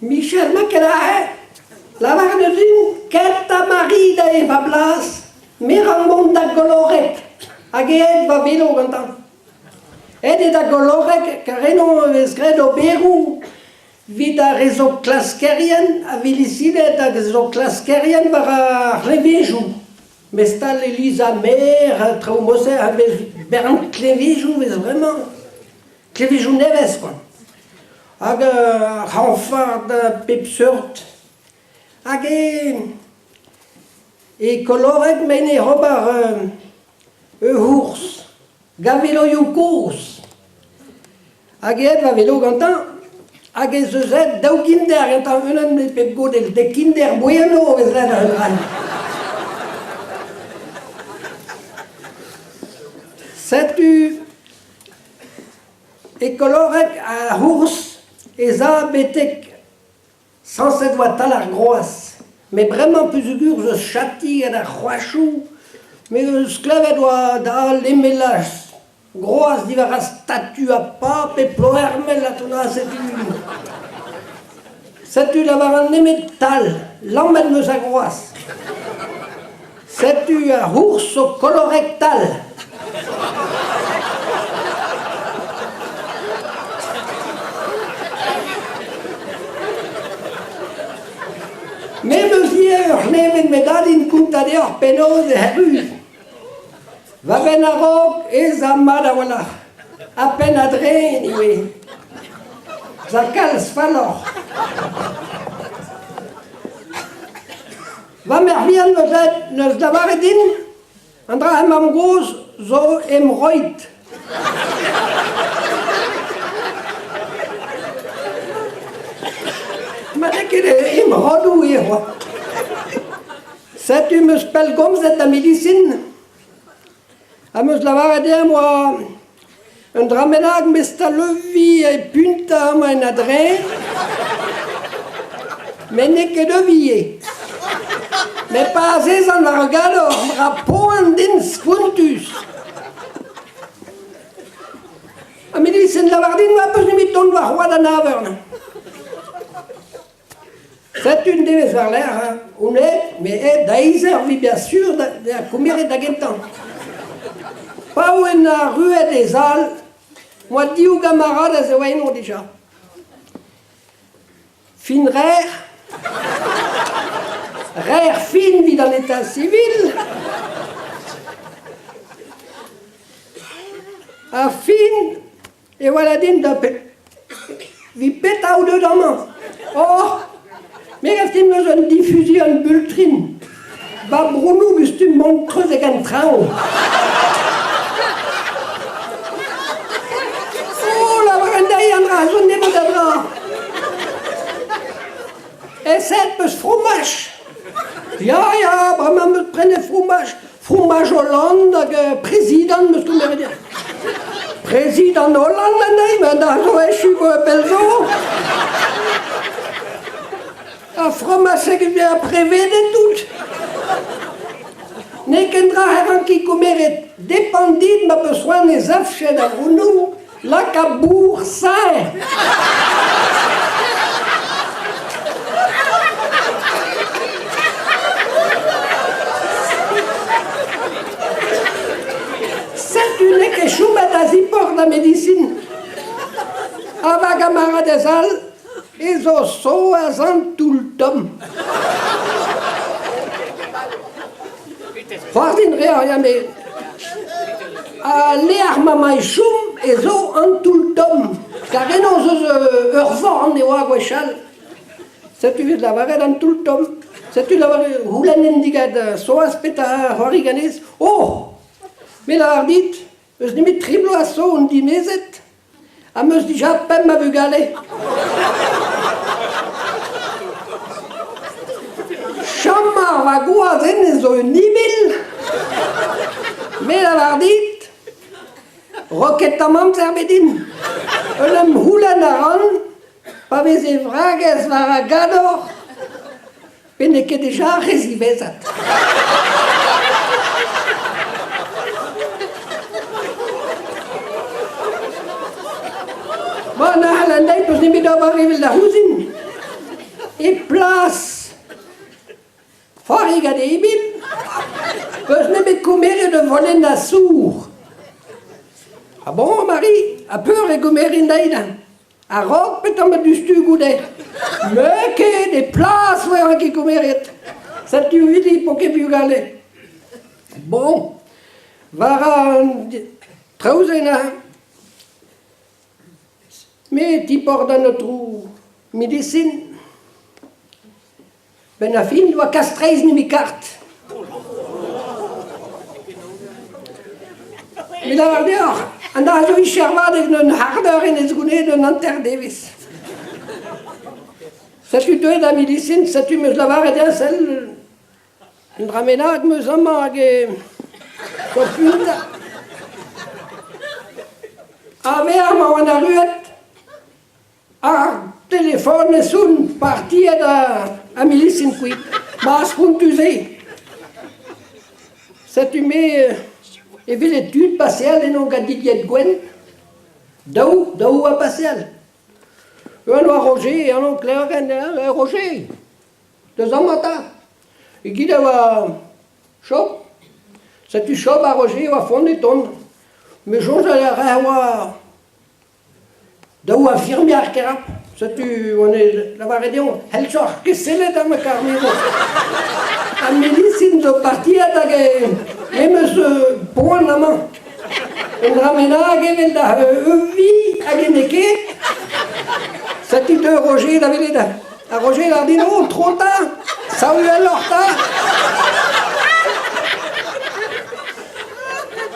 Michel 'ma ket aze. Lavaret eus din kentañ Mari da evañ blaz. Me 'rank mont da Goloreg hag aet va velo gantañ. Aet eo da Goloreg kar eno e vez graet oberoù evit ar re zo klaskerien, ar vilisined hag zo klaskerien war ar c'hleñvejoù. Mestal Elisa Mer, traoù mod-se a vez bern kleñvejoù 'vez bremañ. Kleñvejoù nevez kwa. Hag ar c'hañfard a bep seurt. Hag e e Koloreg 'maint é ober ur c'hours gant veloioù kozh. Hag aet va velo gantañ hag ez eus aet daou ginder gantañ, unan e pep godell, dek kinder bueno e vez graet ar all. Setu e Koloreg ar c'hours ez a betek Sañset 'oa tal ar groaz, met bremañ peogwir 'z eus chati gant ar c'hroazoù, me 'eus klevet 'oa da lemel ar groaz diwar ar statu ha pab e Ploermel ha tout setu setu lavaran nemet tal, lammet 'm eus ar groaz. Setu ar c'hours zo kolorektal. Me 'm eus ivez ur c'hleñved met din kontañ deoc'h penaos ec'h erru. Va benn a-raok ez a mat a-walc'h. Ha penn a-dreñv ivez. 'Z a kalz falloc'h. Va merc'h-vihan 'neus lavaret din an dra mamm-gozh zo em roit. Ma n'eo ket em rodoù eo c'hoazh. Setu 'm eus pellgomzet da medisin ha 'm eus lavaret dezhañ 'm boa un dra bennak mestaleviñ e puntañ amañ en a-dreñv met n'eo ket eviñ eo. Met pa azezan war ur gador 'ra poan din spontus. Ha medisin 'lavar din 'ma 'peus nemet dont warc'hoazh d'an Avern. Setu un devezh war-lerc'h on aet, me aet da eizh eur evit bezañ sur da komeret da gentañ. Pa oan arruet e sal, 'oa div gamaradez e oa eno dija. Fin rer, rer fin evit an Etat sivil, ha fin E oa din da evit petra out deuet amañ? Oh! Me 'gav din 'meus un diffusion bultrin. Ba Brounou gustum mont treuzek an traoñ. Oh, lavar an deiz an dra zo nebeut a dra. Eset 'peus fromaj? Ya, ya, bremañ 'meus prenet fromaj. Fromaj Holland hag prezidant 'meus komeret ya. Prezidant Holland anezhi, met da zo echu pell zo. Ar fromaj-se vezañ prevedet tout. N'eo ket dra e ranki komeret. Depend dit ma peus c'hoant ez afche da Vrounou Laka bourr sae! Setu n'eo ket chomet a-ziforc'h da medisin. Ha va gamaradez all ez zo soaz an toull-tomm. C'hoarzhin 'reer ya met al lec'h ma 'mañ chom ez zo an toull-tomm kar eno 'z eus ur forn e oa gwechall. Setu 'vez lavaret an toull-tomm. Setu lavaret c'houlennen digant Soaz petra c'hoari ganez. Oh! Me 'lavar dit eus nemet tri bloaz zo on dimezet Am eus dija pemp a vugale. Chom ar va gwaz hennezh zo un ibil. Me lavar dit, ro ket tamm amzer bet din. Un em c'houlenn a ran pa vez e wragez war ar gador Pe n'eo ket dija re ziwezhat. Bon, n'hall an deiz peus nemet ober evel da c'houzin. Mari gant Emil, 'peus nemet komeret ur volenn a sour. Ah bon, Mari, ha peur e gomerin dezhi A-raok petra ma diouzhtu goude? N'eo ket e plas oa ket komeret. Setu Willy 'po ket bugale. Bon, war an traoù-se neuze. Me 'tipor d'an aotrou medisin. Benn ar fin 'oa Kastreiz nemet kart. Me lavar deoc'h, an dra zo chervat evel un c'hardeur en ez gounezet un hanter-devezh. Setu deuet ar medisin, setu 'm eus lavaret dezhañ sell un dra bennak 'm eus amañ hag e A-vec'h ma oan arruet Ar telefon ez on partiet a milisin kuit. Ma spontus eo. Setu me e vele tud paseal eno gant dilhad gwenn. Daou, daou a paseal. Un oa Roger, un Klerenn, Roger, deus amañ 'ta. Egile a oa Chob. Setu Chob ha Roger a oa font e tont. Me soñjal a rae oa Daou infirmier kerap, setu on eo lavaret dezhañ c'helloc'h ket sellet amañ kar me zo. Ar medisin zo partiet hag me 'm eus poan amañ. Un dra bennak evel da vi hag n'eo ket. Setu teu Roger da welet. Ha Roger a din oh, tro 'ta, sav uheloc'h 'ta.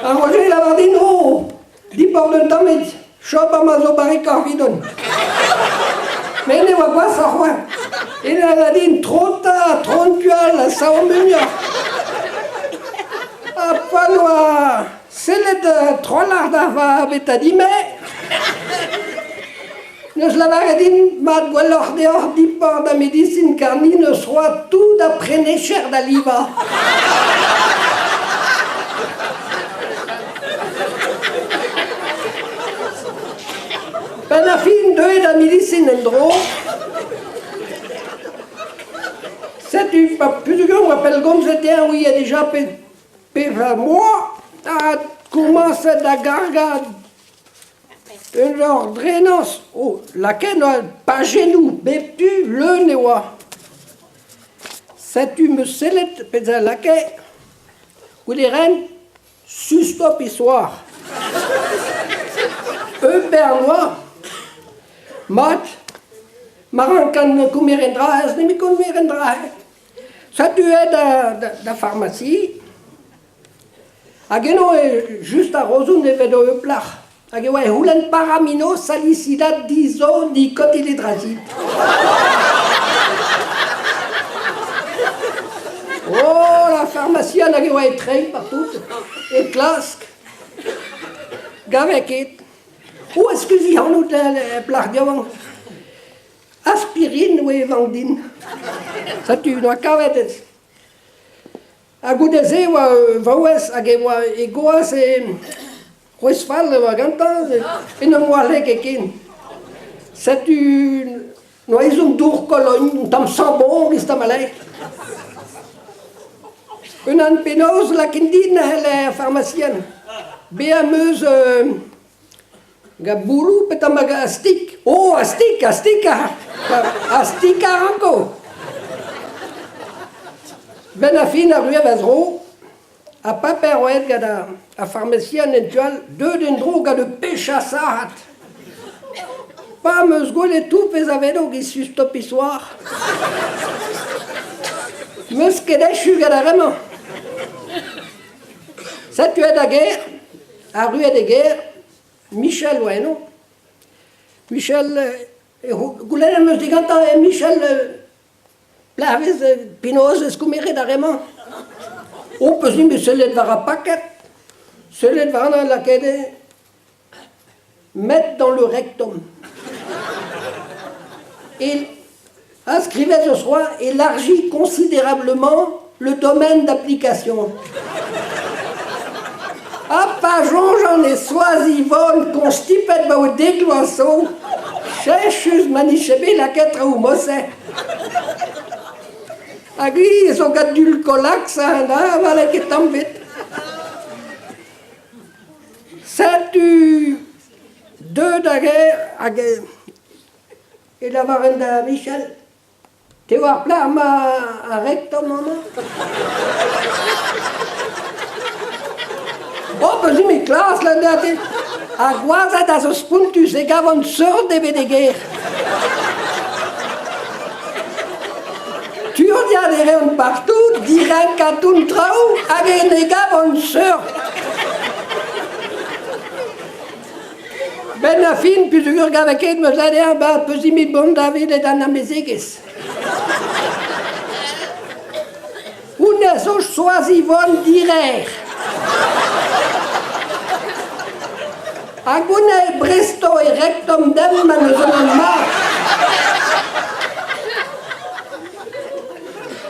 Ha Roger lavar din oh, Diport un tammig, chom amañ zo barrekañ evidon. Met ne oa gwashoc'h c'hoazh. E a din trotañ, trontual ha sav muioc'h. Ha pa oa sellet trawalc'h da va betadime, n'eus lavaret din mat gwelloc'h deoc'h diport da medisin kar ni n'eus c'hoazh tout a prenecher da livañ. Benn ar fin deuet ar medisin en-dro. Setu pa peogwir oa pellgomzet dezhañ ouie dija pevar moa ha komañset da gargañ Un ordrenañs o lakaet oa pajennoù bep tu leun e oa. Setu 'm eus sellet pezh a lakae goude ren sustop e soar. Ur bern oa. Mat, ma rankan komer un dra ez nemet komer un dra. Setu aet da farmasi. Hag eno eo just a-raozon evel ur plac'h hag e oa e c'houlenn paramino salisilat dizo nikotiledrazid. Oh, la pharmacienne hag e oa e treiñ partout, e klask. Gave ket. Oh, excusi ac'hanout, plac'h yaouank. Aspirine oa e vank din. Setu, n'oa kavet ez. Ha goude-se e oa ur vaouez hag e oa e gwaz e c'hwezh fall e oa gantañ en em walc'he ket ken. Setu n'oa ezhomm dour Kologn, un tamm sañbon gist amalek. Unan penaos lakain din n'hell farmasian. Bezañ 'm eus gant bouloù petra ma astik. Oh, astik, astik astik a ranko. Benn ar fin arruet va zro, ha paper oaet gant ar farmasian en tu all, deuet en-dro gant ur pech a sac'had. Pa 'm eus gwelet tout pezh a vedo giz sustopisoar. 'M eus ket echu gant ar re-mañ. Setu aet da gêr, arruet e gêr, Michel oa eno. Michel, goulennet 'm eus digantañ, Michel, Plavez, penaos ez komeret ar re-mañ? Ho peus int bet sellet war ar paked, sellet warnañ lakaet eo met dans le rectum. Et a skrivet ce soir élargit considérablement le domaine d'application. Ha pa soñjan e Soaz-Yvonne konstipet 'ba o dek vloaz zo, chechus ma nije bet lakaet traoù mod-se. Hag hi zo gant Dulcolax, ha na ket tamm ebet. Setu deuet hag hag e lavaren da Michel, te oar plac'h ma ar rektor amañ? Oh, peus eme klas là neuze. Ar gwazed a zo spontus e gavan seurt ebet e gêr. Turniad e reont partout, direnkañ tout traoù hag e ne gavan seurt. Benn ar fin, peogwir gave ket 'meus lâret ba peus imi bon da welet an amezegez. Honnezh zo Soaz-Yvonne Direr. Hag honnezh e Bresto e rektom demp ma n'eus an mat.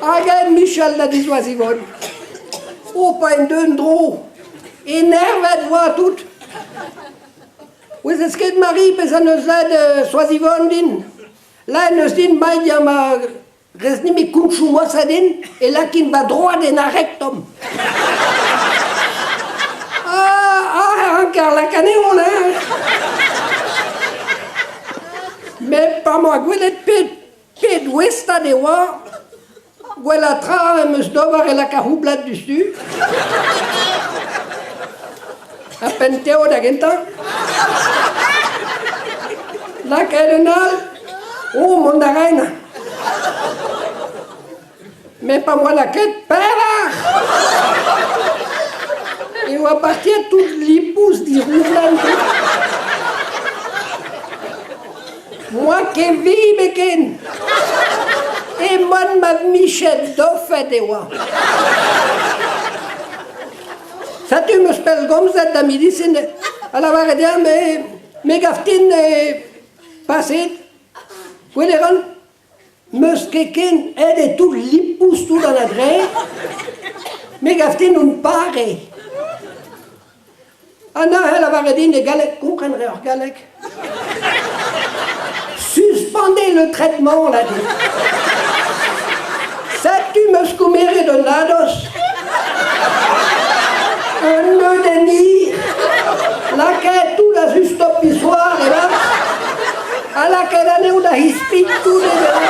Hag eñ Michel da di Soaz-Yvonne. O pa en deun dro. Enervet oa tout. Ouezez ket Marie pezh en deus lâret Soaz-Yvonne din? Lâret en deus din mailhañ ma Rez nemet koulzoù moasañ din e lakin va droad en arrektom. Ah, ah, a ranker lakaat anezho, hein. Met pa 'm boa gwelet pet, pet ouestad e oa, gwellañ tra em eus d'ober e laka c'houblad diouzhtu. Ha penn-tev da gentañ. Lakaet un all. Oh, mont a raen. Met pa 'moa lakaet pevar e oa partiet tout lipous dirouflan. Moa ket vi ken. Emañ ma miched dofet e oa. Setu 'm eus pellgomzet da medisin ha lavaret dezhañ me, me gav din eo paseet. Gwelet a ran 'm eus ket ken aet e toull lipous tout an adreñv. Me gav din on pare. Ha neuze lavaret din e galleg, kompren 'reoc'h galleg. Suspendez le traitement, l'a dit. Setu 'm eus komeret un nadoz. Un neudenn hir. Lakaet tout da zustop soir e-barzh. Ha lakaet anezho da ispit tout evel.